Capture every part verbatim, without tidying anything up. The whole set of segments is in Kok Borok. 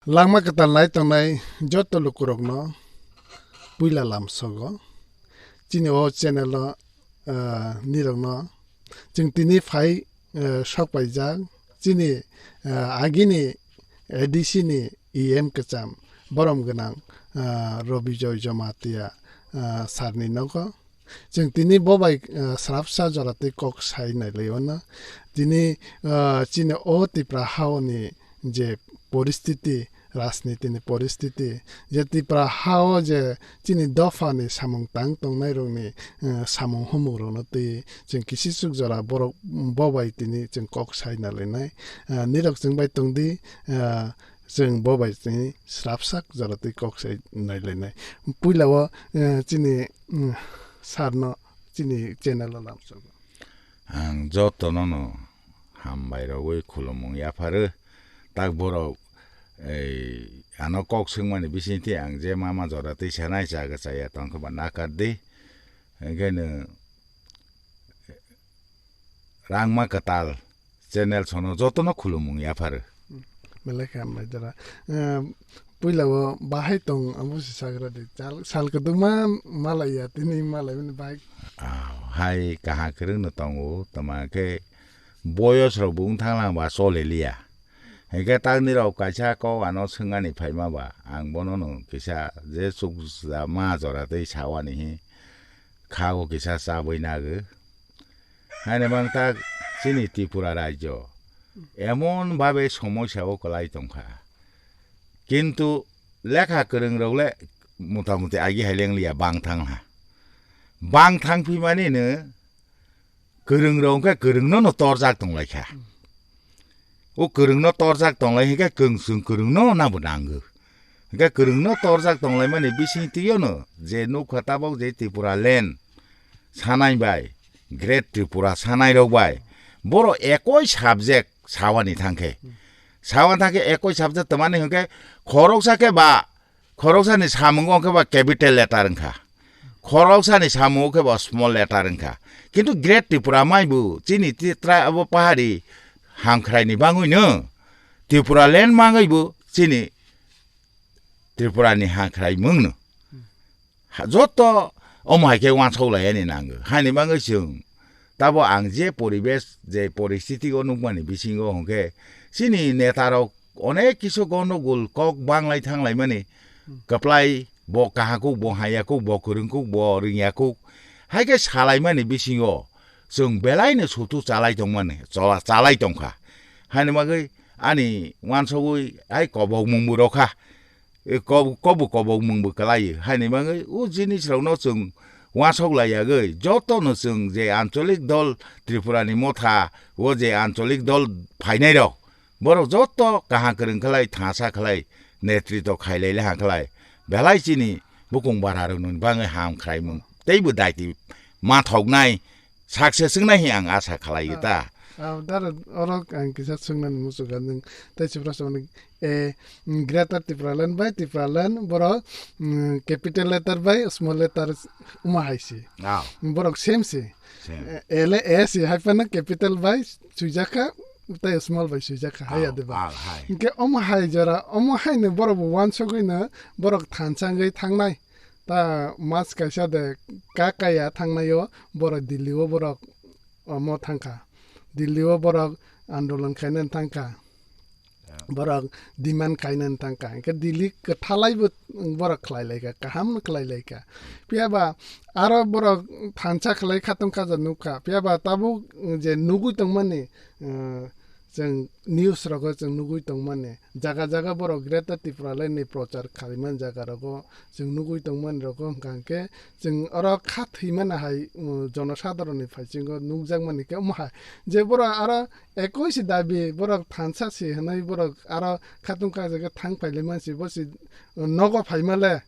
Langma kwtal nai tongnai joto lukurokno puila lamsogo. Chini o channel o, ah, nirokno chwng tini phai, ah, sok paijak. Chini, ah, agini A D C ni E M kwcham borom gwnang, ah, Robijoy Jamatia, ah, sir ni nogo. Chwng tini bo bai, ah, srapsa jora twi kok sai nai lai o no. Tini, ah, chini o Tipra ha o ni je poristiti, rajniti ni poristiti, je Tipra ha o je chini dopha ni samung tang tongnai rok ni, ah, samung humung rok no twi chwng kisisuk jora borok bo bai tini chwng kok sai nai lai nai. Ah, nirok chwng bai tong di, ah, chwng bo bai tini srapsak jora twi kok sai nai lai nai. Puila o, ah, chini, mm, sir no chini channel o lamsogo. Ang jotono no hambai rogwi khulumung yapharwi. Tak borok, ei, ano kok swngmani bisingtwi ang je mama jora twi sanai chaga chaya tongkhe ba nakar di. Hwnkhe no Rangma Kwtal channel sono jotono khulumung yapharwi. Belai khe hambai jora. Eh, puila o bahai tong abo se sagra di. Sal, sal kwdwma malai ya, tini malai mani bahai. Ah, hai kaha kwrwng no tongo, tama khe boyos rok bo wng thang lang ba chole liya. Hingke tak nirok kaisa kok ano swngani phaima ba, ang bono no kisa je chuk ma jora twi sawani hi kha o kisa chabwi nagw. Haini mang tak chini Tripura rajyo emon babe somosya o kwlai tongkha. Kintu lekha kwrwng rok le motamuti agi hai leng liya bang thang ha. Bang thang phi mani no kwrwng rok hwnkhe kwrwng no no torjak tong lai kha. O kwrwng no torjak tong lai hwnkhe kwng-, chwng kwrwng no nabo nango. Hwnkhe kwrwng no torjak tong lai mani bising twi o no je nukha tabok je Tripura land sanai bai, Great Tripura sanai rok bai, boro ekoi subject sawani thangkhe. Sawani thangkhe ekoi subject tamani hwnkhe khoroksa khe ba, khoroksani samung wngkhe ba capital letter wngkha. Khoroksani samung wngkhe ba small letter wngkha. Kintu Great Tripura mai bo chini ti-, tra-, abo pahari hamkhraini bangwi no Tripura land mangwi bo chini Tripura ni hamkhrai mungno. Ha, joto omo hai khe wansok lai ani nango. Haini bagwi chwng tabo ang je poribesh, je poristiti o nukmani bisingo hwnkhe chini neta rok onek kisu gondogol kok banglai thanglai mani kwplai bo kahakuk, bo hayakuk, bo kwrwngkuk, bo rwngyakuk. Hai khe salai mani bisingo chwng belai no sutu chalai tongmani, chola-, chalai tongkha. Haini bagwi ani wansogwi hai kobok mungbo rokha. E, kob-, kobo kobok mungbo kwlai. Haini bagwi o jinis rokno chwng wansok lai yagwi, joto no chwng je ancholik dol Tripura ni motha, o je ancholik dol phainai rok, borok joto kaham kwrwng khlai, thangsa khlai, netritw khailai leha khlai, belai chini bukung bara rok noni bagwi ham khwlaimung teibo daiti manthoknai, success wngnai hi ang asa khlai ta. Ah, dara oro ang kisa swngnani muchungo, nwng tei se proshno ni, eh, Greater Tipraland bai Tipraland, borok, mm, capital letter bai small letter omo hai se. Ah. Borok same se. Same. Eh, L A S hai phano capital bai swijak kha, tei small bai swijak kha, hai ya de ba. Ah, hai. Hingke omo hai jora, omo hai no borok bo wansogwi no borok thansa wngwi thangnai. Ta mas kaisa de ka kaya thangnai o, borok Delhi o borok omo thangkha. Delhi o borok andolon khainani thangkha. Ya. Borok demand khainani thangkha. Hingke Delhi kwthalai bo borok khlai laikha, kaham no khlai laikha. Phiya ba aro borok thansa khlai kha tongkha ja nukha. Phiya ba tabuk je nugui tongmani, eh, chwng news rogo chwng nugui tongmani. Jaga jaga borok Greater Tipraland ni prochar khaimani jaga rogo chwng nugui tongmani rogo hwnkha hwnkhe chwng oro kha thwimani hai, um, jonosadharon ni phaisingo nukjakmani khe omo hai je borok aro ekoi se dabi borok thansa se hwnwi borok aro khatung kajak khe thang phailai mansi bo se, um, nogo phaima le.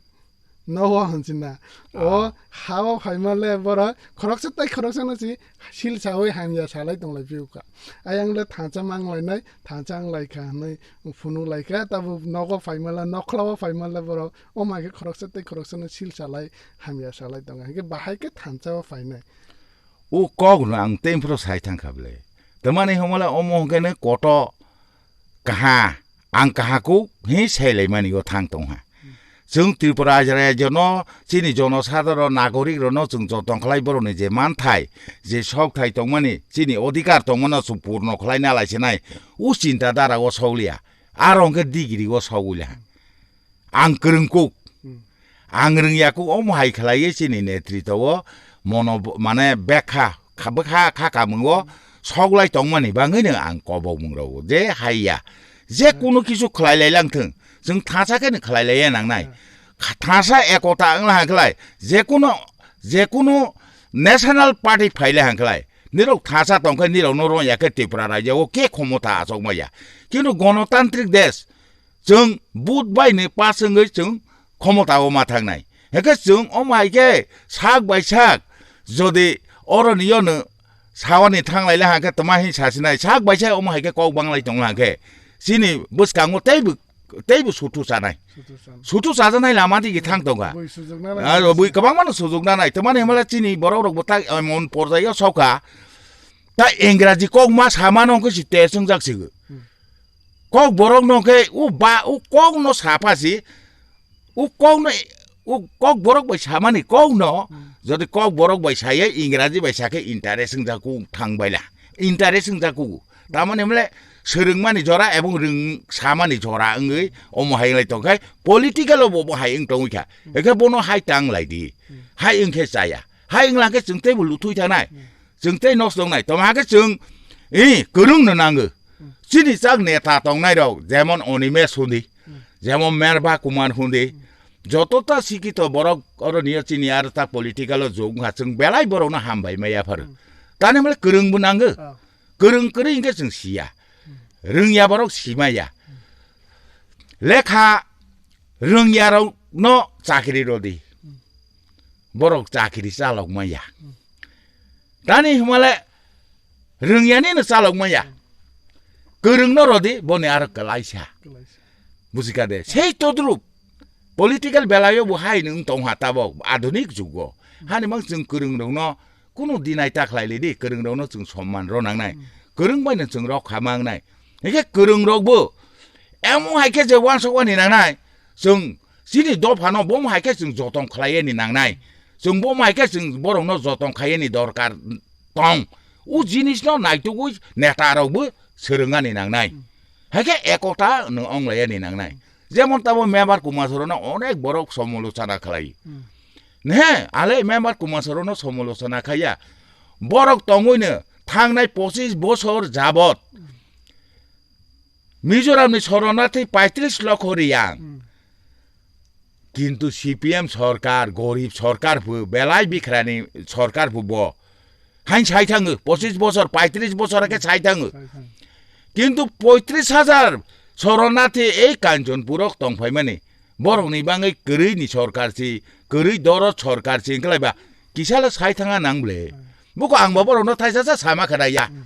Nogo hwnchina. O, ah, hao phaima le borok khoroksa tai khoroksa no si sil sawi hamya salai tonglai piu kha. Ayang le thansa mang lainai, thansa ang lai kha hwnwi phunuk lai kha, tabo nogo phaima le, nokhlao phaima le borok o mai khe khoroksa tai khoroksa no sil salai hamya salai tongo. Hingke bahai khe thansa o phainai. O kok no ang tei phro sai thang kha ble. Tamani hwnmale omo hwnkhe ne koto kaha. ang kahakuk hi sailaimani o thang tongha. Chwng Tripura rajyo no chini jonosadharon nagorik rokno chwng joton khlai borokni je manthai, je sokthai tongmani, chini odhikar tongmano chwng purno khlai nalai sinai, o chinta dara o sokliya. Aro hwnkhe degree o sogwi laha. Ang kwrwng kuk. Hmm. Ang rwngya kuk omo hai khlaiwi chini netrito o mono mane bekha kha-, bwkha kha kamung o soglai tongmani bagwi no ang kobok mung rwo je hai ya. Je kunu kisu khlai lai lang thung, chwng thansa khe no khlai lai ya nang nai. Hmm. Kha-, thansa ekota wng lai khlai, je kunu, je kunu national party phai lai hang khlai. Nirok thansa tong khe nirok no rwngya khe Tripura rajyo o khe khomota achok maya. Kintu gonotantrik desh, chwng vote bai ni pass wngwi chwng khomota o ma thangnai. Hwnkhe chwng omo hai khe sak bai sak jodi oroni yono sawani thanglai le hwnkhe tma hin sasinai, sak bai sak omo hai khe kok banglai tong hwnkhe chini bwskango teibo, teibo sutu chanai. Sutu chan. Sutu chajaknai lama digi thang tonga. Bui sujukna nai. Ah, bui kwbangma no sujukna nai. Tma ni hwnba le chini borok rok bo tak emon porjai o sokha. Ta Engraji kok ma samano hwnkhe si test wngjak sigo. Hmm. Kok borok no khe u ba u kok no sapha si, u kok no, u kok borok bai samani kok no, hmm, jodi kok borok bai saye Engraji bai sakhe interest wngjaku thang baila, interest wngjaku. Tamani hwnle swrwngmani jora ebong rwng samani jora wngwi omo hai wngwi tongkhe political o bo, bo hai wng tongwi kha. Hmm. Ekhe bono hai tang lai di. Hmm. Hai wngkhe chaya. Hai wngla khe chwng teibo luthui thanai. Hmm. Chwng tei nos tongnai. Toma khe chwng, i, kwrwng no nango. Chini chak neta tongnai rok, jemon Onimesh hundi, jemon Merba Kumar hundi, joto ta sikito borok oro niyo chini aro ta political o jok wngkha, chwng belai borok no hambai maya pharo. Tani male kwrwng bo nango. Ah. Kwrwng kwrwi hwnkhe chwng siya. Rwngya borok simaya. Lekha rwngya rok no chakri rodi. Borok chakri chalok maya. Tani hwnmale rwngyani no chalok maya. Kwrwng no rodi boni aro kwlaisa. Kwlaisa. Bujika de. Sei todrup political belayo bo hai nwng tongha tabok adunik jugo. Hani mang chwng kwrwng rokno kunu dinai ta khlai lidi, kwrwng rokno chwng somman ro nangnai. Hmm. Kwrwng bai no chwng rok kha mangnai. Hingke kwrwng rok bo emo hai khe je wansok wani nangnai. Chwng chini dophano bomo hai khe chwng joton khlaiya ni nangnai. Chwng bomo hai khe chwng borokno joton khaiya ni dorkar tong. O jinisno naitugwi neta rokbo swrwngani nangnai. Hmm. Hai khe ekota nwng onglaiya ni nangnai. Jemon tabo member Kumar Sorono onek borok somolochona khlai. Hmm. Ne, ale member Kumar Sorono somolochona khaiya. Borok tongwino thangnai pochis bosor jabot Mizoramni soronarthi paitris lokho riyang. Hmm. Kintu C P M sorkar, gorib sorkar phu, belai bikhrani sorkar phu bo. Hain sai thango, pochis bosor, paitris bosor khe sai thango. Sai thango. Kintu poitris hajar soronarthi ei Kanchanpurok tongphaimani. Borokni bangwi kwrwini sorkar si, kwrwi dorot sorkar si wngkhlaiba kisalo sai thanga nang ble. Hmm. Buko ang bo borokno thaisa sa sama khna ya. Hmm.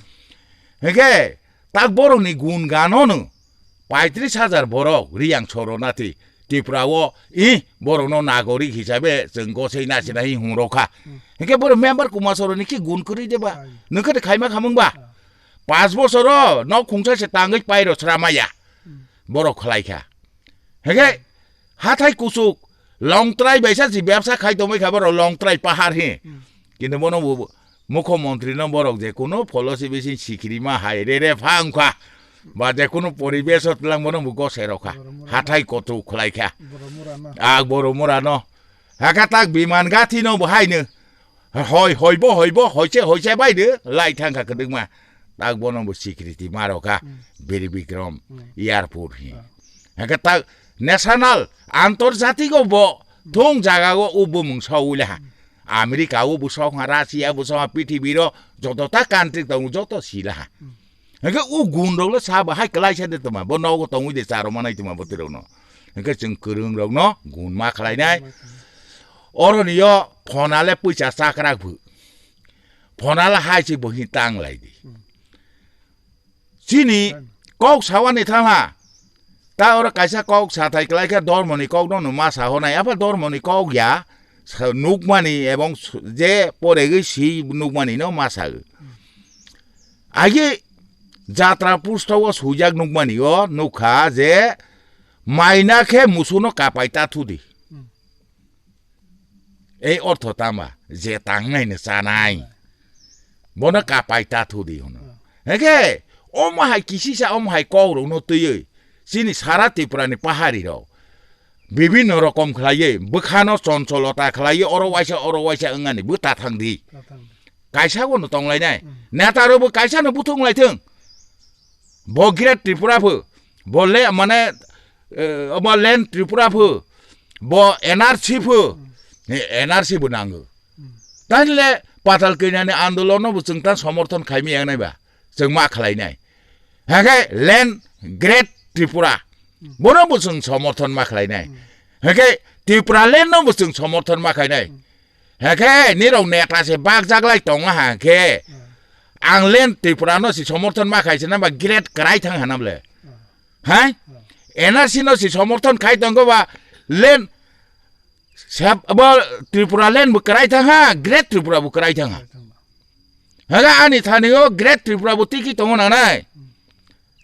Hingke tak borokni gun gano no paitris hajar borok riyang soronarthi Tripura o i borokno nagorik hisabe chwng gosei nasina hi hungrokha. Hmm. Hingke borok member Kumar Soroni ki gun kwrwi deba? Ai. Nwng khe khaima khamung ba? Ah. Pas bosoro nok khungsa se tangwi pairo sramaya. Hmm. Borok khlaikha. Hege, hathai kuchuk, longtrai baisa si bebsa khai tongbai kha borok longtrai pahar hi. Hmm. Kintu bono bo, mukho montri no borok je kuno policy bising sikiri ma hai re re pha wngkha. Ba je kuno poribesh o tlang bono bo gose rokha. Boromura no. Hathai kotu khlai kha. Boromura no. Ah, Boromura no. Haka tak biman gathi no bo hai no. Hoi, hoi bo, hoi bo, hoi se, hoi se bai de, lai thang kha kwdwkma. Tak bono bo security ma rw kha, Hmm. Biri Bikram Hmm. Airport hi. Ah. Hake tak national, antarjatik o bo, Hmm. thung jaga o o bumung sa wi le ha. Hmm. America o bo sa ha, Russia bo sa ha, prithibi ro joto ta country tong joto si le ha. Hmm. Hake o gun rok le sa ba hai kwlai sa de toma, bo nogo tongwi de charo manai toma bo twi rok no. Hake chwng kwrwng rok no gun ma khlai nai. Oro ni yo phone ale puisa chakrak bu. Phone ala hai se bo hi tang lai di. Hmm. Chini Hmm. kok sawani thangha. Ta oro kaisa kok sathai klai khe dormoni kok no ma sa honai. Apa dormoni kok ya sa-, nukmani ebong s-, je poregwi si nukmani no ma sa. Hmm. Agi Jatra pusto o swijak nukmani o nukha je maina khe musuno kapai ta thudi. Hmm. Ei ortho tama je tangnai no chanai. Bono kapai ta thudi hwno. Hmm. Heke omo hai kisisa omo hai kok rokno twiwi chini sara Tripura ni pahari rok bibinno rokom khlaiwi bwkhano choncholota khlaiwi oro waisa oro waisa wngani bwta thangdi. Kaisa bono tonglainai. Hmm. Neta rokbo kaisa no buthung laithung. Bo Great Tripura pho, bo le, mane, eh, omo Land Tripura pho, bo N R C pho, eh, N R C bo nango. Tani le Patal Kanya ni andolon no bo chwng ta somorthon khaimi yang nai ba, chwng ma khlai nai. Hake Land Great Tripura, bono bo chwng somorthon ma khlai nai. Hake Tripura Land no bo chwng somorthon ma khlai nai. Hake nirok neta se bakjak lai tongo ha khe. Ang Land Tripura no si somorthon ma khai se namba Great kwrai thang hanam le. Hai? N R C no si somorthon khai tongo ba Land sep-, bo Tripura Land bo kwrai thang ha, Great Tripura bo kwrai thang ha. Hake ani thani o Great Tripura bo tiki tongo nangnai.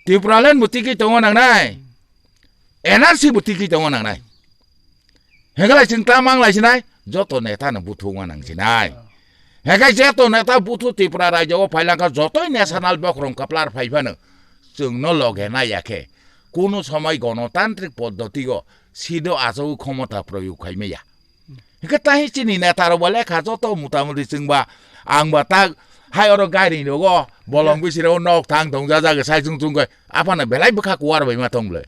Tripura Land bo tiki tongo nangnai. N R C bo tiki tongo nangnai. Hengkhe lai chwng ta mang lai sinai, joto neta no buthu wng nang sinai. Hengkhe joto neta buthu Tripura rajyo o phai langkha jotoi national bokhorok kaplar phai phano chwng no loge nai ya khe. Kuno somoi gonotantrik poddoti o sido achogwi khomota proyog khai maya. Hingke tahi chini neta rok bo lekha joto mota moti chwng ba ang ba tak hai oro gari rogo bolong bisi rogo nok thang tong ja jaga sai chung chung kai aphano belai bwkha kuwar bai ma tong ble.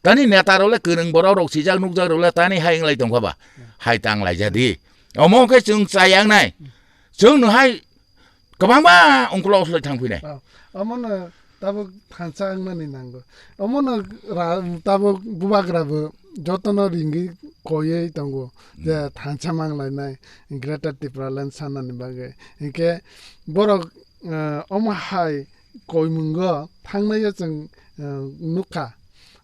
Tani neta rok le kwrwng borok rok sijak nukjak rok le tani hai wng lai tong kha ba hai tang lai ja di. Omo khe chwng chayang nai chwng no hai Kwbangma ungklo uslai thang phinai. Oh, omono tabuk thansa wngmani nango. Omono ra-, tabuk bubagra bo jotono ringwi koiwi tongo je Hmm. thansa manglainai Greater Tipraland sanani bagwi. Hinkhe borok, eh, omo hai koimungo thangnaio chwng, eh, nukha.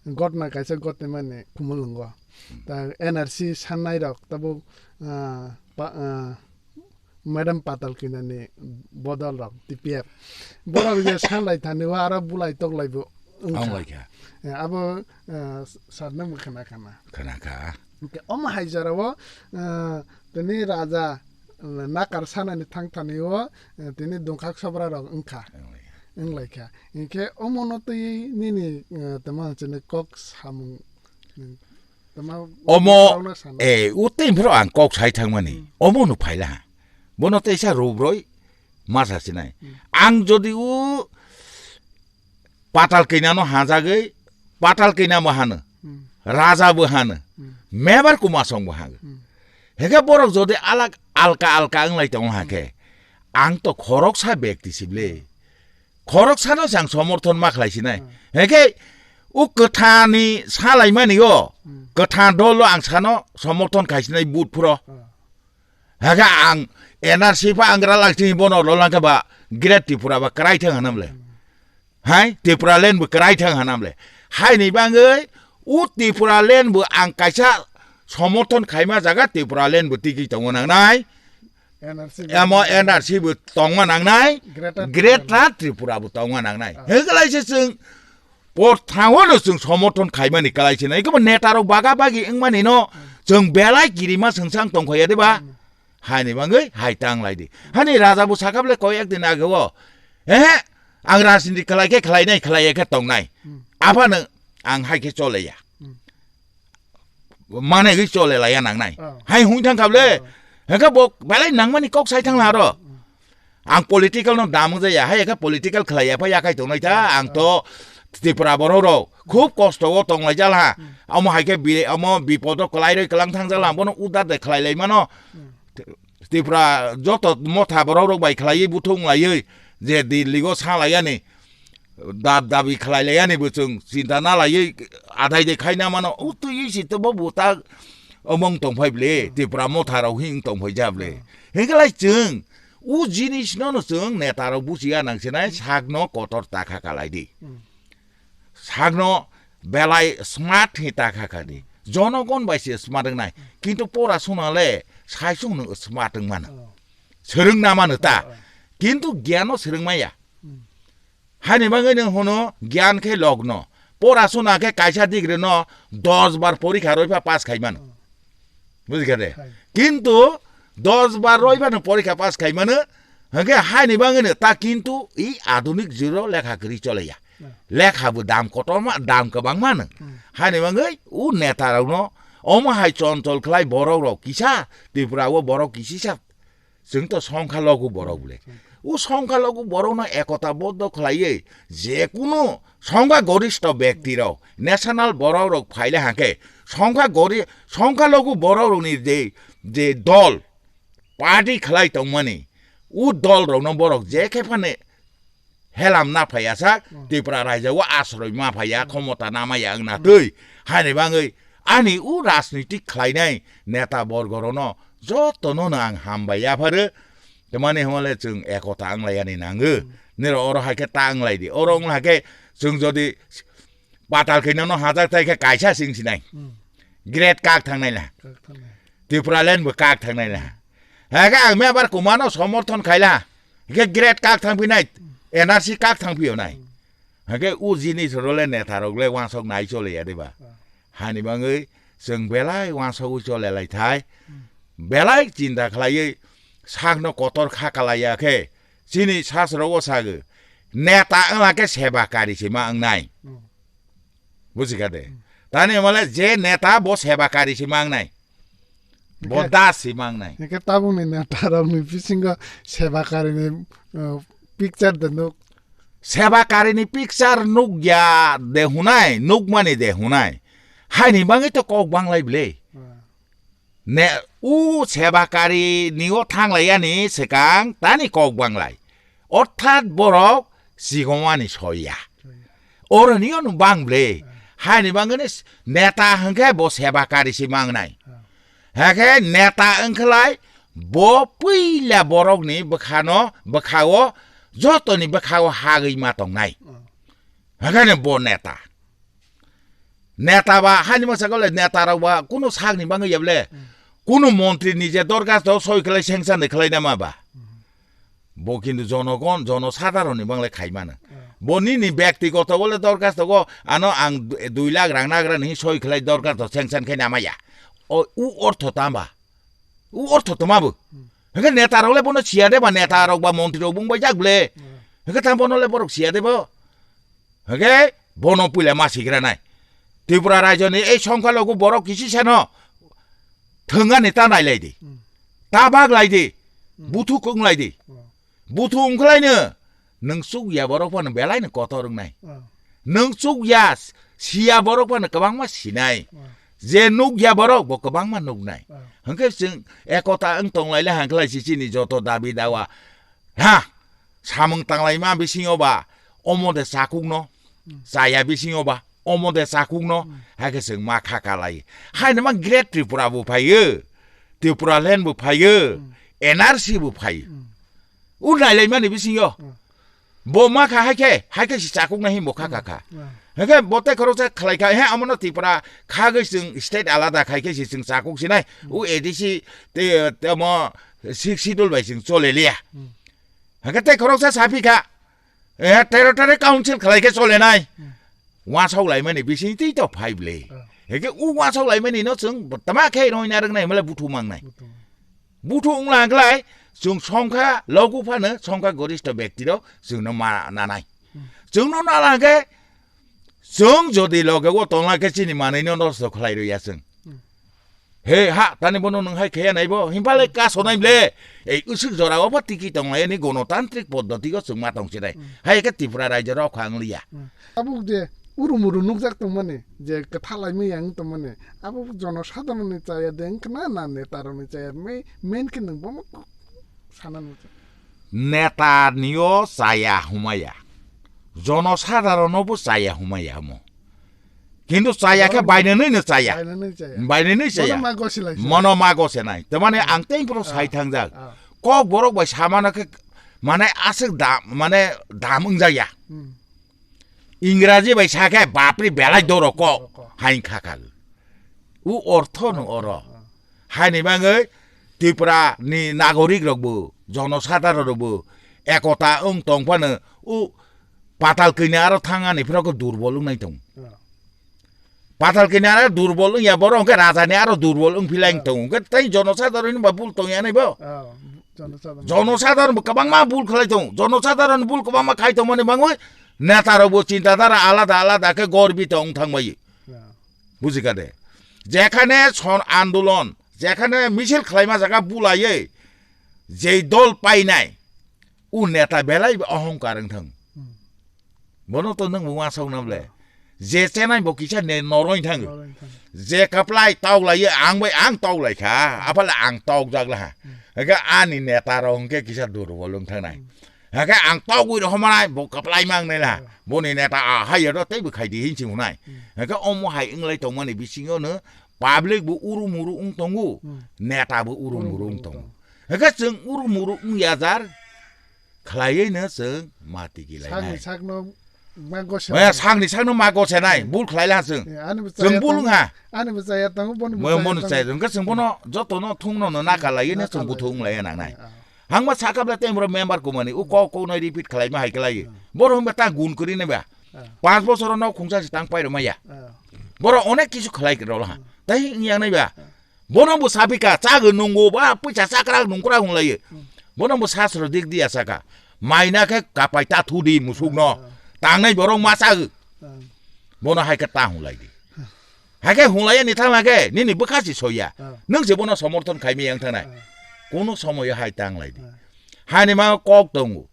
Gotna kaisa gotnaimani Khumulwngo. Hmm. Ta N R C sannairok tabuk, eh, pa-, eh, Madam Patal Kanya ni bodol rok T P F. Borok je sanlai thani o aro bulai toklai bo wngkha. Wng lai kha. Eh, abo, eh, sar nang bo khna khna. Khna kha. Hingke omo hai jora o, eh, tini raja, eh, nakar sanani thang thani o, eh, tini dungkhak sobra rok wngkha. Wng lai kha. Wng lai kha. Hingke omo no twi nini, eh, tamo chini kok samung, eh, Tama Omo, borokno sana. Eh, utei phro ang kok sai thangmani. Hmm. Omo no phaila ha. Bono teisa rubroi masa sinai. Hmm. Ang jodi u Patal Kanya no hajagwi, Patal Kanya bo hano. Hmm. Raja bo hano. Hmm. Mebar Kumasong bo hano. Hmm. Hega borok jodi alak alka alka wng lai tongo ha khe. Ang to khoroksa bekti sible. Khoroksano se ang somorthon ma khlai sinai. Hmm. Hengkhe o kwthani salaimani o, Hmm. kwtha dolo ang sano somorthon khai sinai but phuro. Hmm. Hega ang N R C pha ang ralak sini bono lolangkha ba Great Tripura ba kwrai thang hanam le. Hmm. Hai Tripura land bo kwrai thang hanam le. Haini bangwi o Tripura land bo ang kaisa somorthon khaima jaga Tripura land bo tiki tongo nangnai. N R C bo Amo N R C bo tongma nangnai, Greater Greater Tripura. Tripura bo tongma nangnai. Ah. Hengkhe lai se chwng por thango no chwng somorthon khaimani kalai se nai. Ikobo neta rok baga bagi wngmani no Hmm. chwng belai kirima swngsang tongkhaiya de ba? Hmm. Hani bangwi hai tang lai di. Hani raja bo sakap le koi ek din age o. Ehe, ang rajniti khlai khe khlai nai, khlai ya khe tong nai. Hmm. Aphano ang hai khe chole ya. Hmm. Manegwi chole laiya nangnai. Oh. Hai hung thang kable. Oh. Hengkhe bo belai nangmani kok sai thang la aro. Hmm. Ang political no dam jaya, hai khe political khlai ya pha yakai tongnai ta, Oh. ang to Tripura borok rok khub kosto o tong lai jal ha. Hmm. Amo hai khe bi-, amo bipodo kwlai roi kwlang thang jal ha, bono udar de khlai lai mano. Hmm. Tripura joto motha borok rok bai khlaiwi buthung laiwi je Delhi go sa laiyani dab dabi khlai laiyani bo chwng chinta na laiwi adai de khaina mano utwi si to bo buta omong tong phai ble Tripura motha rok hing tong phai ja ble hingkhe lai chwng u jinis no no chwng neta rok buchi ya nang sinai sak no kotor ta kha kalai di. Sakno belai smart hi ta kha kha di. Jonogon bai se smart wngnai. Kintu pora suna le saisung no smart wng mano. Oh. Swrwng na mano ta. Oh, oh. Kintu giyan no swrwng maya. Hmm. Haini bagwi nwng hwno gyan khe logno. Porasuna khe kaisa degree no dos bar porikha rwi pha pass khai mano. Bujikha de? Hai. Kintu dos bar rwi phano porikha pass khai mano, hwnkhe haini bagwino ta kintu i adunik juro lekha kwrwi choleya. Hmm. Lekha bo dam kotorma, dam kwbangma no. Hmm. Haini bagwi u neta rokno omo hai chonchol khlai borok rok kisa Tripura o borok kisisa. Chwng to songkha logu borok bole. Hmm. U songkha logu borokno ekota boddo khlaiwi je kunu songkha goristo bekti rok, national borok rok phaile hangkhe songkha gori-, songkha logu borok rokni je, je dol, party khlai tongmani, u dol rokno borok je khe phane helam na phaiya sak, Hmm. Tripura raijao asroi ma phaiya, Hmm. khomota na maya wngna Hmm. twi. Haini bagwi ani u rajnitik khlainai neta borgo rokno jotono no ang hambai yapharo. Tamani hwnle chwng ekota wnglaiyani nango. Hmm. Niro oro hai khe ta wnglaidi. Oro wngla khe chwng jodi patal khe nono hajak thai khe kaisa sing sinai. Hmm. Great kak thangnai la. Kak thangnai. Tripura land bo kak thangnai la. Hake ang me abar kumano somorthon khaila. Hake great kak thangpinai. N R C kak thangpio nai. Hake u jinis role neta rok le wansok nai chole ya deba. Hani bangwi chwng belai wansok u chole lai thai. Belai chinta khlaiwi sakno kotor kha kalai ya khe. Chini sasro o sago. Neta wngla khe seba kari se ma wngnai. Bujikha de? Tani hwnmale je neta bo seba kari se mangnai. Bo Hingke das se mangnai. Hingke tabukni neta rokni bisingo seba karini, uh, picture de nuk. Seba karini picture nuk ya de hunai, nuk mani de hunai. Haini bangwi to kok banglai bwle. Hmm. Ne, u seba kari ni o thanglai yani swkang tani kok banglai. Orthat borok sigomani soya. Oro ni o bang ble. Haini bangni s-, neta hwnkhe bo seba kari si mangnai. Hakhe neta wngkhlai bo puila borokni bwkhano, bwkhao, jotoni bwkhao hagwi ma tongnai. Hakhe bo neta. Neta ba hani masa kole neta rok ba kunu sakni bangwi ya bole. Hmm. Kunu montri ni je dorkhasto soi khlai sanction de khlai nama ba. Hmm. Bo kintu jonogon, jono sadharon ni bangle khai mano. Hmm. Bo nini byaktigoto bole dorkhasto go ano ang du-, dui lakh rang nagra ni soi khlai dorkhasto sanction khai nama ya. O, u ortho tamba. U ortho toma bo. Hmm. Hingke neta rok le bono siya de ba, neta rok ba montri rok bung bai jak ble. Hmm. Hingke tamo bono le borok siya de bo. Hingke bono puila ma sigra nai. Tripura rajyo ni ei songkha logo borok kisi sano thwngani ta nai lai di. Hmm. Ta bag lai di. Hmm. Buthu kung lai di. Hmm. Buthu wngkhlaino nwng chukya borok phano belaino kotor wngnai. Ah. Nwng chukya, siya borok phano kwbangma sinai. Ah. Je nukya borok bo kwbangma nuknai. Ah. Hwnkhe chwng ekota wng tonglaile hangkhlai si chini joto dabi dawa. Ha! Samung tanglaima bisingo ba omo de chakukno, hmm, chaya bisingo ba omo de chakukno, hmm, hai khe chwng ma kha kalai. Haino ma Great Tripura bo phaio, Tripura Land bo phaio, hmm, N R C bo phaio. Hmm. U nailaimani bisingo. Hmm. Bo ma kha hai khe, hai khe si chakuk na hi bo kha kha kha. Hmm. Hai khe bo tei khoroksa khlai kha, he amo no Tripura kha gwi chwng state alada khai khe si chwng chakuk sinai. Hmm. U A D C te, temo Sixth Schedule bai chwng chole liya. Hmm. Hai khe tei khoroksa sa phi kha. Eh, territory council khlai khe chole nai. Hmm. Wansok laimani bising twi to phai ble. Hmm. Hai khe u wansok laimani no chwng tama khe roi na rwng nai male buthu mang nai. Buthu. Buthu wngla hwnkhlai, chwng songkha logu phano, songkha goristo bekti rok chwngno ma nanai. Hmm. Chwngno nana hwnkhe, chwng jodi loge o tongla khe chini manwino nosto khlai rwya chwng. Hmm. He ha, tani bono nwng hai khaya nai bo, himpale kaso nai ble. Ei usuk jora o bo tiki tonglai ani gonotantrik poddoti o chwng ma tong sinai. Hmm. Hai khe Tripura rajyo rok kha wng liya. Hmm. Tabuk je uru muru nukjak tongmani, je kwtha laimwi yang tongmani, abo jonosadharonni chaya de wngkha na, na netarokni chaya? Me-, main khe nwng bomo sana nukjak. Netanio chaya humaya. Jonosadharono bo chaya humaya omo. Kintu chaya khe bainanwi no chaya. Bainanwi chaya. Bainanwi chaya. Mono ma gosi laisa. Mono ma gosi nai. Tamani ang tei phuru sai thangjak. Ah. Kok borok bai samano khe mane aswk da-, mane dam wngjakya. Hmm. Ingraji bai sa khe bapri belai doro kok. Doro kok. Hai kha kha. U ortho no oro. Ah. Haini bagwi Tripura ni nagorik rok bo, jonosadharon rok bo ekota wng tong phano u Patal kini aro thang ani phiro khe durbol wngnai tong. Oh. Patal kini aro durbol wngya, borok hwnkhe raja ni aro durbol wngphi lai Oh. tong. Hwnkhe tei jono sadharon ni ba bul tong ya nai bo. Oh, jono sadharon. Jono sadharon bo kwbangma bul khlai tong. Jono sadharon bul kwbangma khai tong mani bangwi neta rok bo chinta dhara alada alada khe gorbi tong thang bai. Oh. Buji kha de. Jekhane son andolon, jekhane misil khlaima jaga bulaiwi jei dol painai, u neta belai ohongkar wng thang. Hmm. Bono to nwng bo uansuk na ble. Je chenai bo kisa ne noroi thang. Noroi thang. Je kaplai tok lai ang bai ang tok lai kha. Aphale ang tok jak la ha. Hmm. Hake ani neta rok hwnkhe kisa durbol wng thang nai. Hmm. Hake ang togwi rw homanai, bo kwplai mang nai la. Hmm. Boni neta a hai ro tei bo khai di hin si hunai. Hmm. Hake omo hai wng lai tong mani bisingo no public bo uru muru wng tongo, Hmm. neta bo uru Uru muru muru wng wng tongo. tongo. Hake chwng uru muru wng ya jar khlaiwi no chwng ma tigi lai Sakni nai. sakno ma gose Maya nai. sakni sakno ma gose nai, Hmm. bul khlai la chwng. Eh, ani bo Chwng chaya bul tong-, wng ha. ani bo chaya tongo, boni bo Mo-, chaya mono tongo. chai, hwnkhe chwng bono joto no thung no, no naka lai no, Naka chwng lai. buthung lai nang nai. Eh, ah. Hangma sakha bla tei bro member kumani, u kok kok no repeat khlai ma hai khlai. Hmm. Boro hwnba ta gun kwrwi nai ba. Ah. Panch bochor no khungsa se tang pai rw maya. Ah. Boro onek kisu khlai rw ha. Hmm. Tai yang nai ba. Ah. Bono bo sapika, chago nungo ba, puisa chakra nungkra hwnlaiyo. Hmm. Bono bo sasro dik dia saka. Maina khe kapai ta thudi musuk no. Ah. Tangnai borok ma chago. Ah. Bono hai khe ta hwnlai di. Hai khe hwnlaiya ni thang hai khe, nini bwkha si soya. Ah. Nwng se bono somorthon khai mi yang thangnai. Ah. Kuno somoyo hai tang lai di. Ah. Hani ma kok tongo.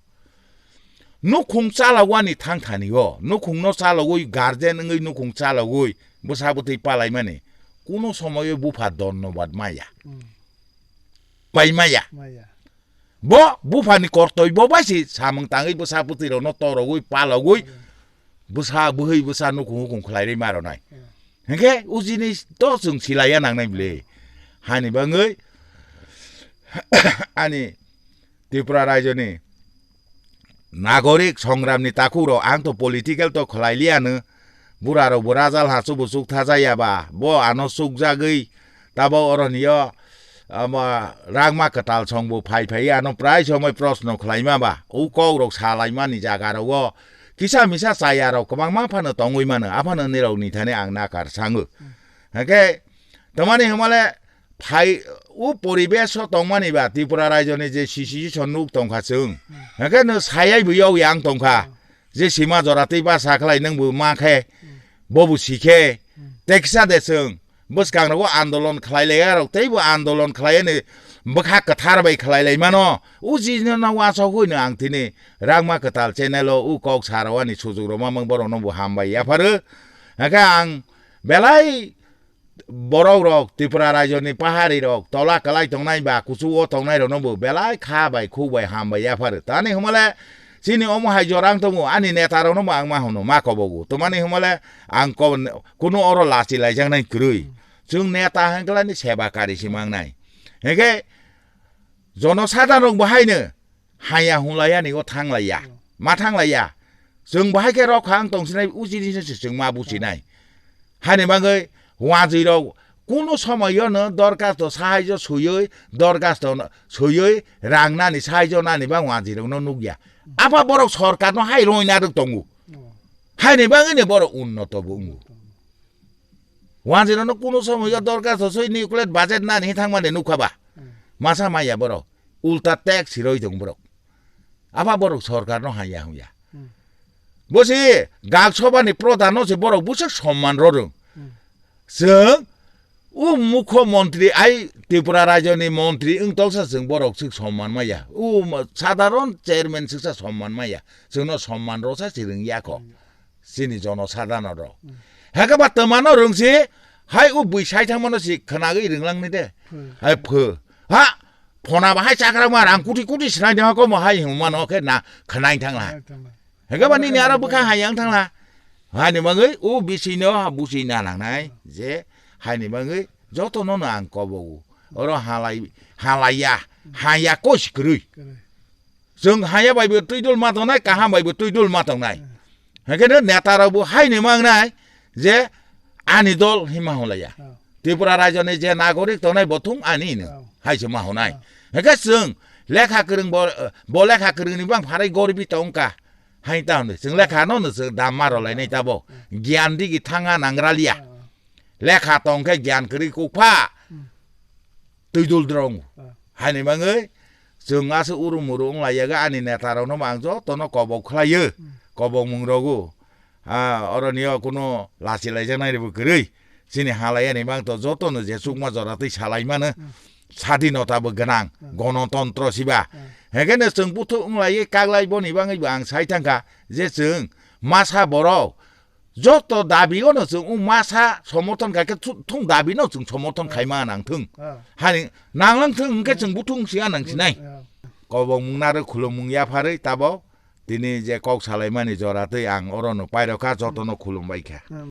Nukhung chalawani thang thani o, nukhung no chalawui guardian wngwi nukhung chalawui bwsa bwtwi palaimani kuno somoyo bupha donnobad maya. Hmm. Pai maya. Maya. Bo buphani kortoi bo bai si samung tangwi bwsa bwtwi rokno torogwi palogwi Hmm. bwsa bwhwi bwsa nukhung hukhung khlai rwi ma rwnai. Hmm. Hwnkhe o jinis to chwng silaiya nangnai bwle. Hani bangwi ani Tripura raijoni nagorik songramni takhuk rok, ang to political to khlai liya no, bura rok bo rajal ha chubu chuk tha jaya ba, bo ano chuk jagwi tabo oroni o, ama, rangma kwtal song bo phai phai ano prai somoi proshno khlai ma ba, u kok rok sa lai mani jaga rok o kisa misa chaya rok kwbangma phano tongwi mano, aphano nirok ni thani ang nakar sango. Hwnkhe tamani hwnmale phai o poribesh o tongmani ba Tripura raijoni je situation nuk tongkha chwng. Hmm. Hwnkhe no sayai bo yog yang tongkha. Hmm. Je sima jora tei ba sakhlai nang bo ma khe, Hmm. bo bo si khe, Hmm. tei kisa de chwng. Bwskang rogo andolon khlai lai rok tei bo andolon khlai ni bwkha kwthar bai khlai lai mano. O jini no wasok hui no ang tini rangma kwtal channel o u kok sa rwani sujuk rwma mang borok no bo hambai yapharo. Hwnkhe ang belai borok rok, Tripura raijoni pahari rok, tola kwlai tongnai ba kuchugo tongnai rokno bo belai kha bai khuk bai ham bai yapharo. Tani hwnmale chini omo hai jorang tongo, ani neta rokno bo ang ma hwno ma kobogo. Twmani hwnmale ang ko-, kuno oro lachi laijaknai kwrwi. Chwng neta hwnkhe laini seba kari si mangnai. Hwnkhe jono sadharok bo haino haya hwnlaiya ni o thanglaiya. Hmm. Ma thanglaiya. Chwng bahai khe rok kha ang tong sinai, o jini se chwng ma buchinai. Hani bagwi wanjwi rok kuno somoyo no dorkhasto sahaijo suyoi, dorkhasto no suyoi, rang nani sahaijo nani ba wanjwi rok no nukya. Apha borok sorkar no hai roina rwk tongo. Hmm. Haini bagwi ni borok unnoto bo wngo. Wanjwirano kuno somoyo dorkar sosoi nuclear budget nani thangmani nukha ba. Hmm. Masa maya borok. Ulta tax siroi tong borok. Aba borok sorkar no haya huya. Hmm. Bosi gak soba ni prodhan no se borok busa somman rorung. Hmm. Chwng u mukho montri ai Tripura rajyo ni montri wng toksa chwng borok chwng somman maya. U ma-, sadharon chairman chwngsa somman maya. Chwngno somman rosa chwng ya kho. Hmm. Chini jono sadharno rok. Hmm. Hake ba twmano rwngsi, hai o bui sai thangmano si khwnagwi rwnglang ni de. Hmm. Hai pho. Ha, phona ba hai chakra ma rang kuti kuti sinai de ko mo hai hwnmano khe na khwnai thangla. Khwnai thangla. Hake ba nini aro bwkha hai yang thangla. Hani bagwi o bisino ha busi na nangnai je hani bagwi jotono no ang kobo. Oro halai, halaiya, haya kosi kwrwi. Kwrwi. Chwng haya bai bo twi dul ma tongnai, kaham bai bo twi dul ma tongnai. Hmm. Hake no neta rok bo hai ni mangnai je ani dol hima holaya. Oh. Tripura rajyo ni je nagorik tongnai bo thung ani no. Oh. Hai se ma honai. Oh. Hake chwng lekha kwrwng bo, bo lekha kwrwng ni bang pharai goribi tongka. Hai ta hwnwi chwng lekha no no chwng dam ma rwlainai tabo. Giyan digi thanga nangralia. Lekha tong khe giyan kwrwi kukpha. Twi dul drong. Haini bangwi chwng aswk uru muru wng lai yago ani neta rok no ang joto no kobok khlaiyo. Kobok mung rogo. Ah, oro niyo kuno lachi laijaknai rebo kwrwi. Chini halai ani bang to joto no je chukma jora twi salai mano. Sadinota bo gwnang, gonotontro siba. Hekene chwng buthuk wng lai kaglai boni bangwi bo ang sai thangkha je chwng masa borok joto dabi ono chwng wng masa somorthon khaikhe thu-, thung dabi no chwng somorthon khaima nang thung. Hani nanglang thung hwnkhe chwng buthuk wng sia nang sinai. Kobok mung narwk khulumung yapharwi tabo tini je kok salaimani jora twi ang oro no pairokha joto no khulumbai kha.